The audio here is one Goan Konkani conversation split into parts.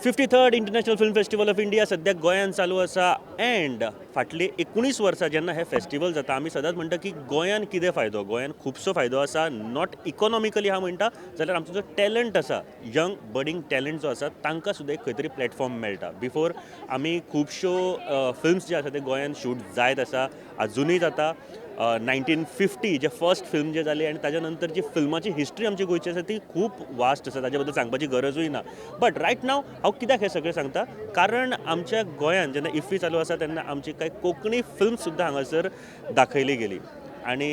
53rd International Film Festival of India सद्याक गोंयांत चालू आसा अँड फाटली 19 वर्सां जेन्ना हें फेस्टिवल जाता, आमी सदांच म्हणटा की गोंयान कितें फायदो. गोंयान खुबसो फायदो आसा. Not economically हांव म्हणटा जाल्यार आमचो जो टॅलंट आसा, यंग बडींग टॅलंट जो आसा, तांकां सुद्दां एक खंय तरी प्लॅटफॉर्म मेळटा. बिफोर आमी खुबश्यो फिल्म्स जे आसा ते गोंयान शूट जायत आसा, अजुनूय जाता. 1950 जे फर्स्ट फिल्म जे जाली आनी ताच्या नंतर जी फिल्माची हिस्ट्री आमची गोंयची आसा ती खूब वास्ट आसा. ताच्या बद्दल सांगपाची गरजूय ना. बट रायट नाव हांव कित्याक हें सगळें सांगता, कारण आमच्या गोंयांत जेन्ना इफ्फी चालू आसा तेन्ना आमची कांय कोंकणी फिल्म सुद्दां हांगासर दाखयली गेली आनी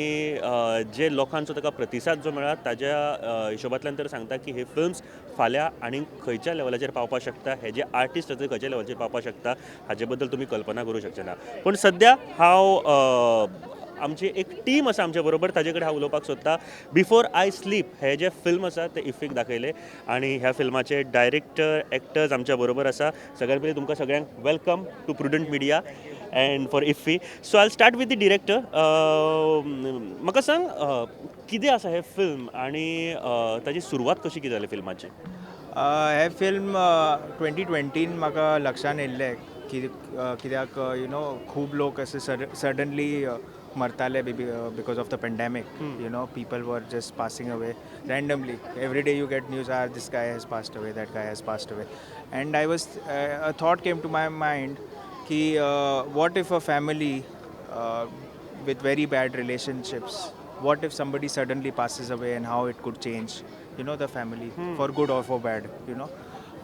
जे लोकांचो ताका प्रतिसाद जो मेळ्ळा ताज्या हिशोबांतल्यान तर सांगता की हे फिल्म्स फाल्यां आनी खंयच्या लेवलाचेर पावपाक शकता, हे जे आर्टिस्ट आसा ते खंयच्या लेवलाचेर पावपाक शकता, हाजे बद्दल तुमी कल्पना करूं शकचे ना. पूण सद्या हांव आमची एक टीम आसा आमच्या बरोबर, ताजे कडेन हांव उलोवपाक सोदता. बिफोर I sleep हे जे फिल्म आसा ते इफ्फीक दाखयले आनी ह्या फिल्माचे डायरेक्टर, एक्टर्स आमच्या बरोबर आसा. सगळ्यात पयलीं तुमकां सगळ्यांक welcome to Prudent Media and for IFFI. So I start with the director. म्हाका सांग, कितें आसा हें फिल्म आनी ताजी सुरवात कशी कितें जाली फिल्माची? हें फिल्म 2020न म्हाका लक्षान येयल्लें की कित्याक you know खूब लोक अशे suddenly मरताले because of the pandemic. People were just passing away randomly. Every day you get news, "Are this guy has passed away, that guy has passed away." And I was a thought came to my mind की what if a family with very bad relationships, what if somebody suddenly passes away and how it could change the family for good or for bad?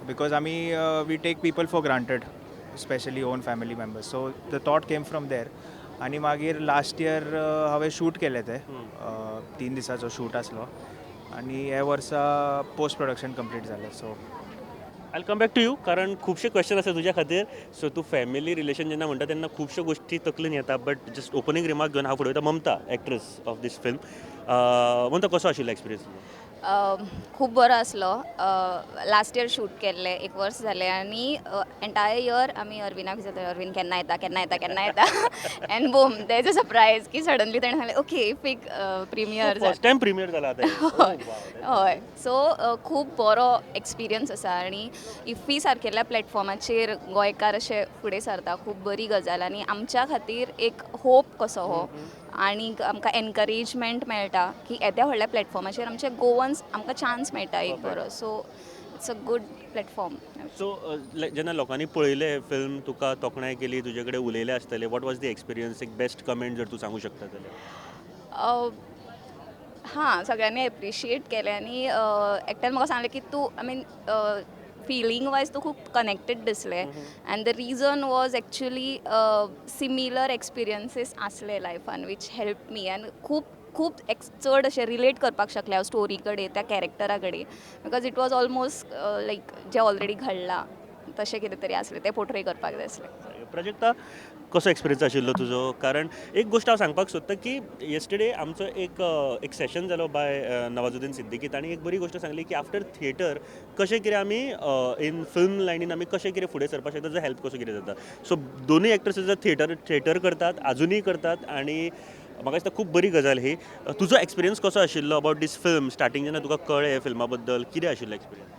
Because I mean, we take people for granted, especially own family members. So the thought came from there. आनी मागीर लास्ट इयर हांवें शूट केलें तें. 3 दिसाचो शूट आसलो आनी हे वर्सा पोस्ट प्रोडक्शन कंप्लीट जालें, so I come back to you, कारण खुबशे क्वेश्चन आसा तुज्या खातीर. सो तूं फॅमिली रिलेशन जेन्ना म्हणटा तेन्ना खुबश्यो गोश्टी तकलेन येता. बट जस्ट ओपनींग रिमार्क घेवन हांव फुडें वयता. ममता, actress of this film. Mamta, कसो आशिल्लो एक्सपिरियन्स? खूब बरो आसलो. लास्ट इयर शूट केल्लें, एक वर्स जालें आनी एंटायर इयर आमी अरविनाक विचारताले, "अरविन केन्ना येता, केन्ना येता, केन्ना येता?" And boom, there is a surprise की सडनली ताणें सांगलें, "ओके, इफ्फीक प्रिमियर." फर्स्ट टायम प्रिमियर जाला आतां हें. Oh, wow. हय, सो खूब बरो एक्सपिरियन्स आसा आनी इफ्फी सारकेल्या प्लॅटफॉर्माचेर गोंयकार अशे फुडें सरता, खूब बरी गजाल आनी आमच्या खातीर एक होप कसो हो आनी आमकां एनकरेजमेंट मेळटा की येद्या व्हडल्या प्लॅटफॉर्माचेर आमचे गोवन्स आमकां चान्स मेळटा एक बरो. So it's a good platform. So जेन्ना लोकांनी पळयलें फिल्म, तुका तोखणाय केली, तुजे कडेन उलयले आसतले, what was the experience? एक बेस्ट कमेंट जर तूं सांगू शकता जाल्यार. हां, सगळ्यांनी एप्रिशिएट केलें आनी एकट्यान म्हाका सांगलें की तूं, I mean, feeling wise तूं खूब कनेक्टेड दिसलें and the reason was actually similar experiences आसले लायफान which help me and खूब खूब एक्स चड अशें रिलेट करपाक शकलें हांव स्टोरी कडेन, त्या कॅरेक्टरा कडेन, because it was almost like जें ऑलरेडी घडलां तशें कितें तरी आसलें, तें पोर्ट्रे करपाक जाय आसलें. प्राजक्ता, कसो एक्सपिरियन्स आशिल्लो तुजो? कारण एक गोश्ट हांव सांगपाक सोदतां की येस्टरडे आमचो एक सेशन जालो बाय नवाजुद्दीन सिद्दीकी. तांणी एक बरी गोश्ट सांगली की आफ्टर थिएटर कशें कितें आमी इन फिल्म लायनीन आमी कशें कितें फुडें सरपाक शकता, ताजो हेल्प कसो कितें जाता. सो दोनूय एक्ट्रेसीस थिएटर करतात, आजुनूय करतात आनी म्हाका दिसता खूब बरी गजाल ही. तुजो एक्सपिरियन्स कसो आशिल्लो अबाउट दीस फिल्म? स्टार्टींग जेन्ना तुका कळ्ळें फिल्मा बद्दल, कितें आशिल्लो एक्सपिरियन्स?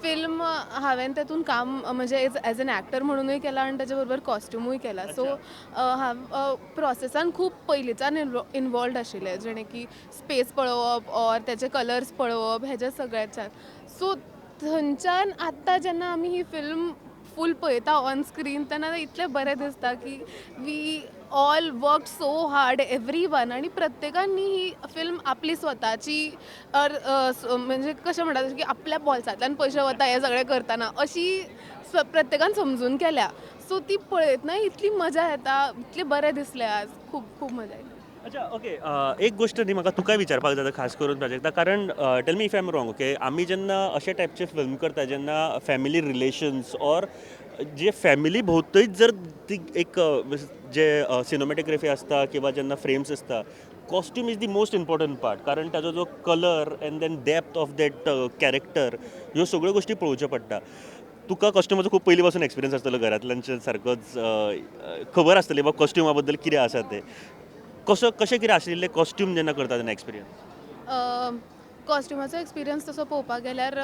फिल्म हांवें तेतून काम म्हणजे एज एन एक्टर म्हणूनय केला आनी ताजे बरोबर कॉस्ट्युमूय केला. सो हांव प्रोसेसान खूब पयलींच्यान इनवॉल्वड आशिल्लें, जेणे की स्पेस पळोवप ऑर तेजे कलर्स पळोवप हेजे सगळ्याच्यान. सो थंयच्यान आत्तां जेन्ना आमी ही फिल्म फूल पळयता ऑन स्क्रीन तेन्ना इतलें बरें दिसता की we all work so hard, everyone, आनी प्रत्येकांनी ही फिल्म आपली स्वताची ऑर म्हणजे कशें म्हणटा की आपल्या बोल्सांतल्यान पयशे वता हें सगळें करतना अशी प्रत्येकान समजून केल्या. सो ती पळयतना इतली मजा येता, इतलें बरें दिसलें आज, खूब खूब मजा आयली. अच्छा, ओके. एक गोश्ट न्ही म्हाका तुका विचारपाक जाता, खास करून प्राजक्ता, कारण tell me if I am wrong, okay? आमी जेन्ना अशे टायपचे फिल्म करता, जेन्ना फॅमिली रिलेशन्स ऑर जे फॅमिली भोंवतणीच जर ती एक जे सिनेमॅटोग्राफी आसता किंवा जेन्ना फ्रेम्स आसता, costume is the most important part, कारण ताजो जो colour and then depth of that character, ह्यो सगळ्यो गोश्टी पळोवच्यो पडटा. तुका कॉस्ट्युमाचो खूब पयलीं पासून एक्सपिरियन्स आसतलो, घरांतल्यानचे सारकोच खबर आसतली बाबा कॉस्ट्युमा बद्दल कितें आसा तें. कसो कशें कितें आशिल्लें कॉस्ट्यूम जेन्ना करता तेन्ना एक्सपिरियन्स? कॉस्ट्युमाचो एक्सपिरियन्स तसो पळोवपाक गेल्यार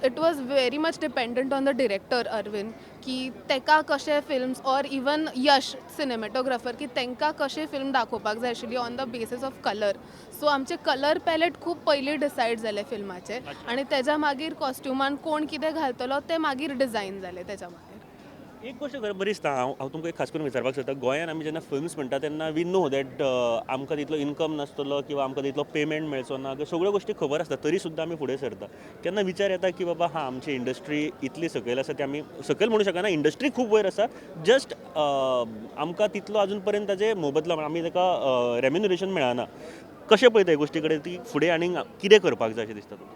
it was very much dependent on the director Arvind की तेका कशे films or even Yash cinematographer की तांकां कशें फिल्म दाखोवपाक जाय आशिल्ली on the basis of colour. So आमचे कलर पॅलेट खूब पयलीं डिसायड जाले फिल्माचे आनी तेज्या मागीर कॉस्ट्युमान कोण कितें घालतलो तें मागीर डिजायन जालें तेज्या मागीर. एक गोश्ट खरें बरी दिसता, हांव तुमकां एक खास करून विचारपाक सोदता. गोंयान आमी जेन्ना फिल्म्स म्हणटा तेन्ना we know that आमकां तितलो इनकम नासतलो किंवा आमकां तितलो पेमेंट मेळचो ना, सगळ्यो गोश्टी खबर आसता, तरी सुद्दां आमी फुडें सरता. केन्ना विचार येता की बाबा हां, आमची इंडस्ट्री इतली सकयल आसा ती आमी सकयल म्हणू शकना, इंडस्ट्री खूब वयर आसा, जस्ट आमकां तितलो अजून पर्यंत ताजे मोबदला, आमी ताका रेम्युनरेशन मेळना? कशें पळयता हे गोश्टी कडेन ती फुडें आनीक कितें करपाक जाय अशें दिसता तुका?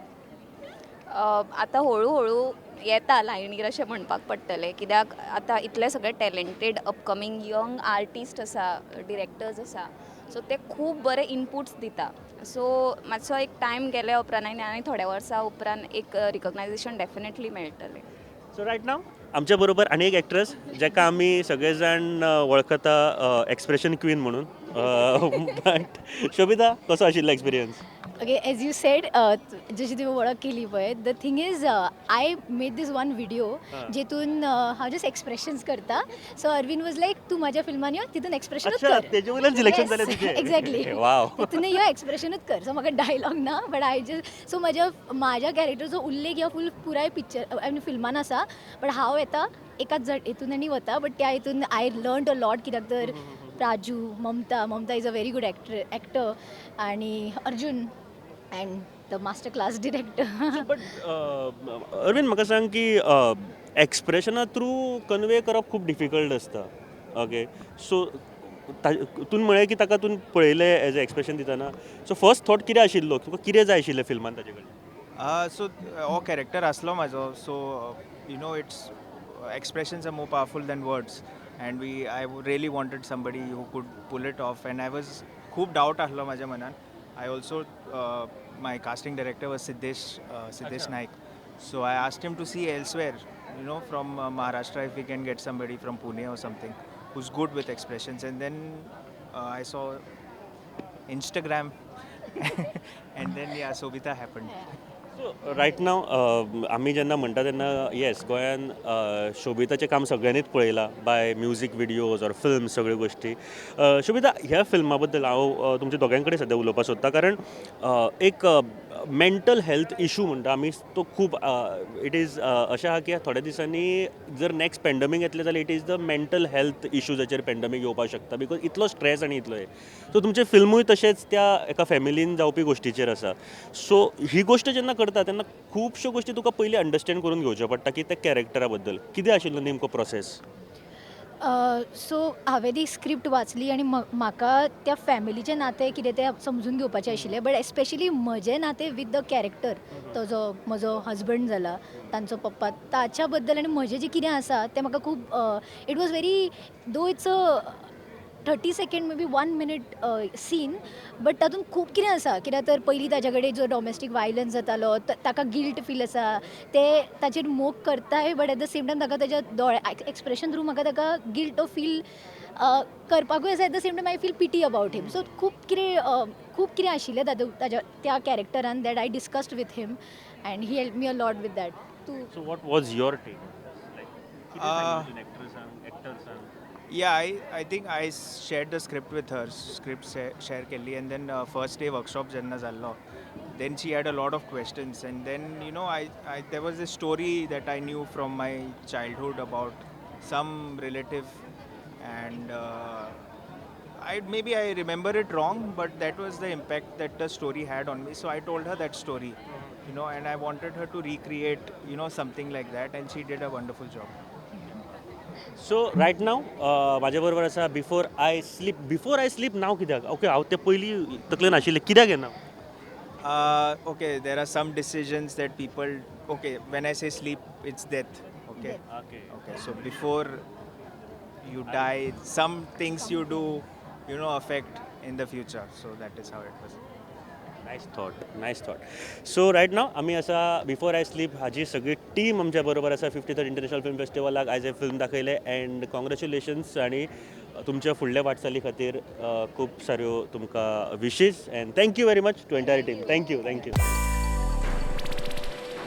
आतां हळू हळू येता लायनीर अशें म्हणपाक पडटलें, कित्याक आतां इतले सगळे टॅलेंटेड अपकमींग यंग आर्टिस्ट आसा, डिरेक्टर्स आसा, सो ते खूब बरे इनपुट्स दिता. सो मातसो एक टायम गेल्या उपरांत आनी थोड्या वर्सां उपरांत एक रिकग्नायझेशन डेफिनेटली मेळटलें. सो रायट नाव आमच्या बरोबर आनी एक एक्ट्रेस जाका आमी सगळे जाण वळखता एक्सप्रेशन क्वीन म्हणून. बट शोभिता, कसो आशिल्लो experience? Okay, as you said, जशी तुवें वळख केली पळय, the thing is I made this one video जेतून हांव जस्ट एक्सप्रेशन्स करता. सो अरविंद वॉज लायक, तूं म्हाज्या फिल्मान यो, तितून एक्सप्रेशनूच कर. तेजे वयल्यान सिलेक्शन जालें तुजें? एक्झॅक्टली. वाव. तितून यो, एक्सप्रेशनूच कर. सो म्हाका डायलॉग ना, बट I just, सो म्हाज्या कॅरेक्टरचो उल्लेख ह्या फूल पुराय पिक्चर, I mean फिल्मान आसा, बट हांव येता एकाच हितून आनी वता. बट त्या हितून I learn a lot, कित्याक तर Raju, Mamta, Mamta is a very good actor आणि Arjun and the master class director. But Arvind, म्हाका सांग की एक्सप्रेशना थ्रू कन्वे करप खूब डिफिकल्ट आसता, ओके? सो तूं म्हळें की ताका तूं पळयलें एज अ एक्सप्रेशन दितना, सो फर्स्ट थॉट कितें आशिल्लो? तुका कितें जाय आशिल्लें फिल्मान ताजे कडेन? सो हो कॅरेक्टर आसलो म्हाजो, so it's expressions are more powerful than words and we I really wanted somebody who could pull it off and I was खूब डावट आसलो म्हाज्या मनान. I also, my casting director was Siddhesh Naik, so I asked him to see elsewhere from Maharashtra if we can get somebody from Pune or something who's good with expressions. And then I saw Instagram and then, yeah, Sobhita happened. So right नाव आमी जेन्ना म्हणटा तेन्ना, येस, गोंयान शोभिताचें काम सगळ्यांनीच पळयलां by music videos or film, सगळ्यो गोश्टी. शोभिता, ह्या फिल्मा बद्दल हांव तुमच्या दोगां कडेन सद्या उलोवपाक सोदतां, कारण एक मेंटल हेल्थ इशू म्हणटा आमी, तो खूब it is अशें आहा की थोड्या दिसांनी जर नॅक्स्ट पेंडमीक येतलें जाल्यार it is the mental health इशूजाचेर pandemic येवपाक शकता, because इतलो स्ट्रेस आनी इतलो हें. सो तुमचें फिल्मूय तशेंच त्या एका फॅमिलीन जावपी गोश्टीचेर आसा. सो ही गोश्ट जेन्ना करता तेन्ना खुबश्यो गोश्टी तुका पयलीं अंडरस्टँड करून घेवच्यो पडटा की त्या कॅरेक्टरा बद्दल कितें आशिल्लो नेमको प्रोसेस? सो हांवें ती स्क्रिप्ट वाचली आनी म्हाका त्या फॅमिलीचें नातें कितें तें समजून घेवपाचें आशिल्लें, बट एस्पेशली म्हजें नातें विथ the character, तो जो म्हजो हजबंड जाला, तांचो पप्पा, ताच्या बद्दल आनी म्हजें जें कितें आसा तें म्हाका खूब, it was very, though it's a 30 second, maybe one minute scene, but तातूंत खूब कितें आसा. कित्याक तर पयलीं ताच्या कडेन जो डॉमेस्टीक वायलन्स जातालो, ताका गिल्ट फील आसा, ते ताचेर मोग करताय, but at the same time ताका ताच्या दोळे एक्सप्रेशन थ्रू म्हाका ताका गिल्ट तो फील करपाकूय आसा, at the same time I feel pity about him. So खूब कितें आशिल्लें तातूंत, ताच्या त्या कॅरेक्टरान, that I discussed with him and he help me a lot with that too. So what was your take? एक्टर्सांक? Yeah, I think I shared the script with her. Script share केली and then first day workshop जेन्ना जाल्लो, then she had a lot of questions and then I there was a story that I knew from my childhood about some relative and I maybe I remember it wrong, but that was the impact that the story had on me. So I told her that story, and I wanted her to recreate something like that, and she did a wonderful job. So right नाव म्हाजे बरोबर आसा before I sleep. Before I sleep नांव कित्याक? ओके, हांव तें पयलीं तकलेन आशिल्लें, कित्याक हें नांव? Okay, there are some decisions that people. Okay, when I say sleep, it's death. Okay. Okay. Okay, so before you die, some things you do affect in the future. So that is how it was. Nice thought, nice thought. So right now आमी आसा बिफोर I sleep हाजी सगळी टीम आमच्या बरोबर आसा. 53rd international film फेस्टिवलाक आयज हे फिल्म दाखयलें अँड कॉंग्रेच्युलेशन्स आनी तुमच्या फुडल्या वाटचाली खातीर खूब साऱ्यो तुमकां wishes and thank you very much to entire team. Thank you, thank you.